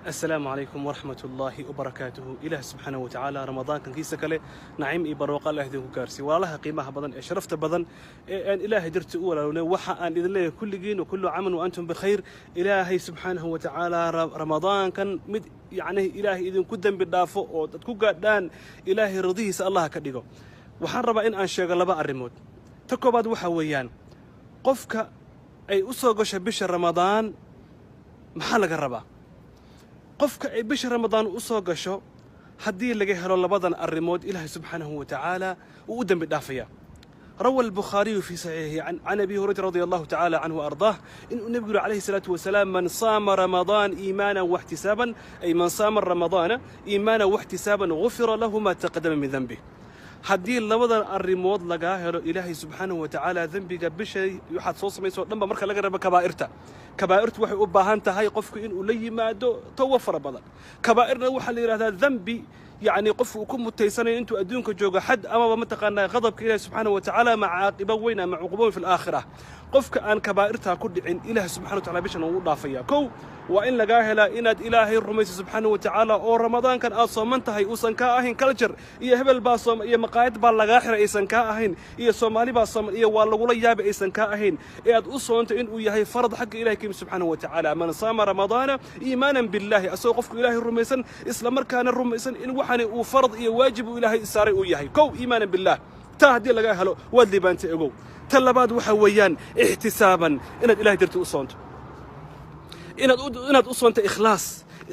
Asalaamu calaykum waraxmat ullaahi wabarakaatuhu. Ilaah subxaanahu watacaala ramadaankan kiisa kale naciim iyo barwaaqo Allah idinku gaarsiiy. Walaalaha qiimaha badan ee sharafta badan ee aan Ilaahay darti u walaalownay, waxa aan idin leeyahay kulligiin wa kullu caaman wa antum bikhayr. Ilaahay subxaanahu watacaala ramadaankan mid yacni Ilaahay idinku dembi dhaafo oo dad ku gaadhaan Ilaahay radihiisa Allah ka dhigo. Waxaan rabaa in aan sheego laba arrimood. Ta koobaad waxa weeyaan, qofka ay u soo gasho bisha Ramadaan maxaa laga rabaa? Qofka ay bisha Ramadaan u soo gasho haddii laga helo labadan arrimood, Ilaahay subxaanahu wa tacaala wuu u dembi dhaafaya. روى البخاري في صحيحه عن ابي هريره رضي الله تعالى عنه وارضاه ان النبي عليه الصلاه والسلام: من صام رمضان ايمانا واحتسابا، اي من صام رمضان ايمانا واحتسابا، غفر له ما تقدم من ذنبه. Haddii labadan arrimood lagaa helo, Ilaahay subxaanahu wa tacaala dembiga bisha waxaad soo samayso o dhan ba, marka laga rabo kabaa'irta. Kabaa'irtu waxay u baahan tahay qofku inuu la yimaado tawba fara badan. Kabaa'irna waxaa la yidhahdaa dembi yacni qofku uu ku mutaysanayo intuu adduunka joogo xad amaba mataqaanaa qadabka Ilahi subxaanahu wa tacaala ama caaqibo weyn ama cuqubo weyn fi alaakhira. Qofka aan kabaa'irtaa ku dhicin, Ilahi subxana wa tacala bishan uu u dhaafaya. Kow, waa in lagaa helaa inaad Ilaahay rumayso subxaanahu wa tacaala, oo ramadaankan aad sooman tahay uusan kaa ahayn culture iyo hebel baa sooma iyo maqaayad baa lagaa xiray aysan kaa ahayn iyo Soomaali baa sooman iyo waa lagula yaabay aysan kaa ahayn, ee aad u soonto inuu yahay farad xagga Ilahay ka yimi subxaanahu wa tacaala. Man saama ramadaana iimaanan billahi, asagoo qofku Ilaahay rumaysan, isla markaana rumaysan in waxani uu farad iyo waajib uu Ilaahay saaray uu yahay. Kow, iimaanan billah. Taa haddii lagaa helo, waad liibaantay, ogow. Ta labaad waxa weeyaan ixtisaaban, inaad Ilahay darti u soonto, inaad u soonto ikhlaas,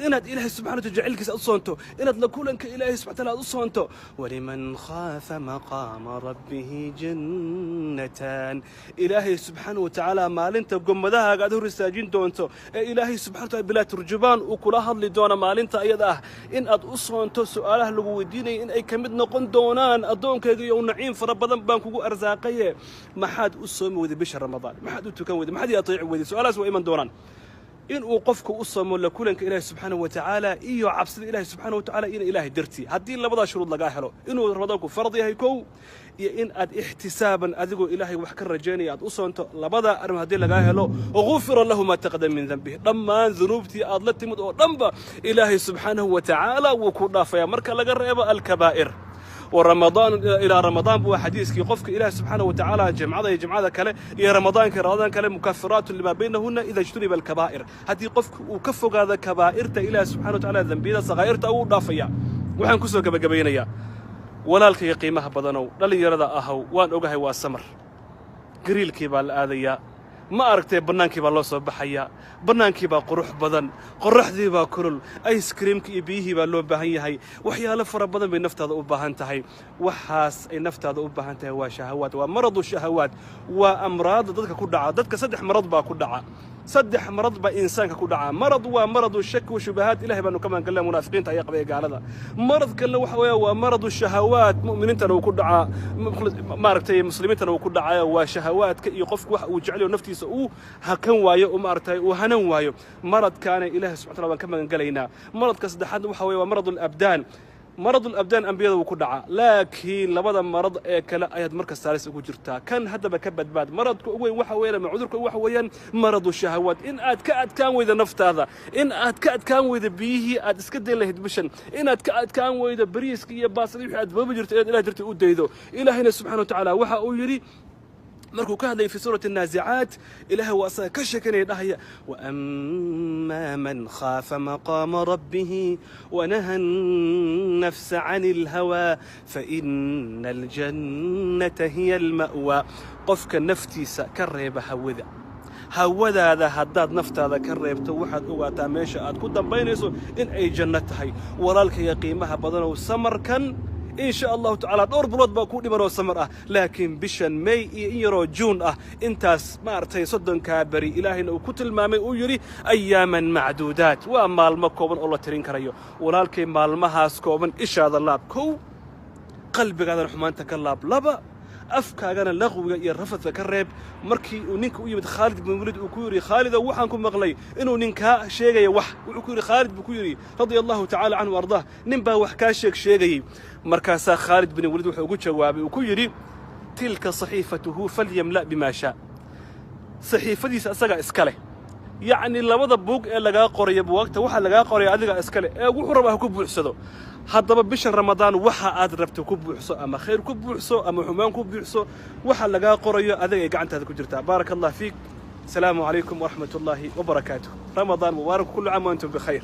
inaad Ilaahay subxana wataala jacaylkiisa aad u soonto, inaad la kulanka Ilaahay subxana wataala aad u soonto. Waliman khaafa maqaama rabbihi jannataan. Ilaahay subxaana wa tacaala maalinta gommadahaaga aad hor istaajin doonto ee Ilaahay subxana wataala bilaa turjubaan uu kula hadli doono, maalinta ayada ah in aad u soonto su'aalaha lagu weydiinaya in ay ka mid noqon doonaan: "Addoonkayga iyo naciim fara badan baan kugu arsaaqaye, maxaad u soomi weyday bisha Ramadaan? Maxaad u tukan weyday? Maxaad ii ateeci weyday?" Su'aalahaas waa iman doonaan. In uu qofku u soomo la kulanka Ilaahi subxaanahu wa tacaala iyo cabsida Ilahi subxaanahu wa tacaala ina Ilaahay dartii, haddii labadaa shuruud lagaa helo, inuu ramadaanku farad yahay kow, iyo in aad ixtisaaban adigoo Ilaahay wax ka rajaynaya aad u soonto, labadaa arrin haddii lagaa helo, gufira lahu maa taqadama min dembih. Dhammaan dunuubtii aad la timid oo dhanba Ilaahay subxaanahu wa tacaala wuu ku dhaafaya, marka laga reebo alkabaa'ir. ورمضان إلى رمضان buu xadiiskii qofka Ilaah subxaanahu wa tacaala jimcada iyo jimcada kale iyo ramadaanka ramadaan kale مكفرات لما بينهن إذا اجتنب الكبائر. Haddii qofku uu ka fogaado kabaa'irta, Ilaah subxana wa tacaala dembiyada sakaa'irta uu dhaafaya. Waxaan kusoo gabagabaynayaa, walaalkayga qiimaha badanow, dhallinyarada ahaw, waan ogahay waa summer, grill-kii baa la aadayaa, ma aragtay, bannaankii baa loo soo baxayaa, bannaankii baa qurux badan, qorraxdii baa kulul, ice cream-ka iyo biyihii baa loo baahan yahay, waxyaalo fara badan bay naftaada u baahan tahay. Waxaas ay naftaada u baahan tahay waa shahawaad, waa maradu shahawaad, waa amraadda dadka ku dhaca. Dadka saddex marad baa ku dhaca, saddex marad baa insaanka ku dhaca. Marad waa maradu shak wa shubahaat, Ilahay baanu ka magangalnaa, munaafiqiinta ayaa qabaya, gaalada. Marad kalena waxa weeya waa maradu shahawaat, mu'miniintana uu ku dhacaa, maaragtay, muslimiintana uu ku dhacaayo, waa shahawaadka iyo qofku wax uu jecelayo naftiisa uu hakan waayo oo maaragtay uu hanan waayo. Maradkaana Ilahay subxana wataala waan ka magangalaynaa. Maradka saddexaadna waxa weeye waa maradu alabdaan. Marad alabdaan ambiyada wuu ku dhacaa, laakiin labada marad ee kale ayaad marka saalis ugu jirtaa. Kan haddaba ka badbaad. Maradka ugu weyn waxa weeyaan ama cudurka waxa weeyaan maradu shahawaad, in aad ka adkaan weydo naftaada, in aad ka adkaan weydo biyihii aad iska dayn lahayd bishan, inaad ka adkaan weydo bariiska iyo baasada wixii aad boobi jirto, inaad Ilah dartii u daydo. Ilaahayna subxana wa tacaala waxa uu yidhi markuu ka hadlayay fi suurati النaazicaat, Ilaahay waa asaga ka sheekanaya, dhahaya: وأما من خاف مقام ربه ونهى النفس عن الهوى فإن الجنة هي المأوى. Qofka naftiisa ka reeba hawada, hawadaada haddaad naftaada ka reebto, waxaad ogaataa meesha aad ku dambaynayso in ay janno tahay. Walaalkayga qiimaha badanow, summer-kan in sha Allahu tacaala dhowr bilood baa kuu dhiman oo summer ah, laakiin bishan May iyo in yaroo Juun ah, intaas maaragtay 30-kaa beri, Ilaahayna uu ku tilmaamay, uu yidhi أياما معدودات, waa maalmo kooban oo la tirin karayo. Walaalkay, maalmahaas kooban ishaada laab kow, qalbigaadana xumaanta ka laab laba, afkaagana laqwiga iyo rafadka ka reeb. Markii uu ninka u yimid Khaalid bin Waliid, uu ku yidhi: "Khaalidow, waxaan ku maqlay inuu nin kaa sheegaya wax." Wuxuu ku yidhi, Khaalid buu ku yidhi radia Allahu tacala canhu ardaah, "Nin baa wax kaa sheeg sheegayey." Markaasaa Khaalid bin Waliid wuxuu ugu jawaabay, uu ku yidhi: "تلك صحيفته فليملأ بما شاء." Saxiifadiisa asagaa iska leh. Yacni labada buug ee lagaa qoraya, buwaagta waxaa lagaa qoraya adiga iskale ee wuxuu rabaa ha ku buuxsado. Haddaba bishan Ramadaan waxa aad rabto ku buuxso, ama khayr ku buuxso ama xumaan ku buuxso, waxa lagaa qorayo adiga ay gacantaada ku jirtaa. Baaraka Allah fiik. Asalaamu calaykum waraxmat ullaahi wabarakaatuh. Ramadaan mubaarak, kullu caam wa antum bikhayr.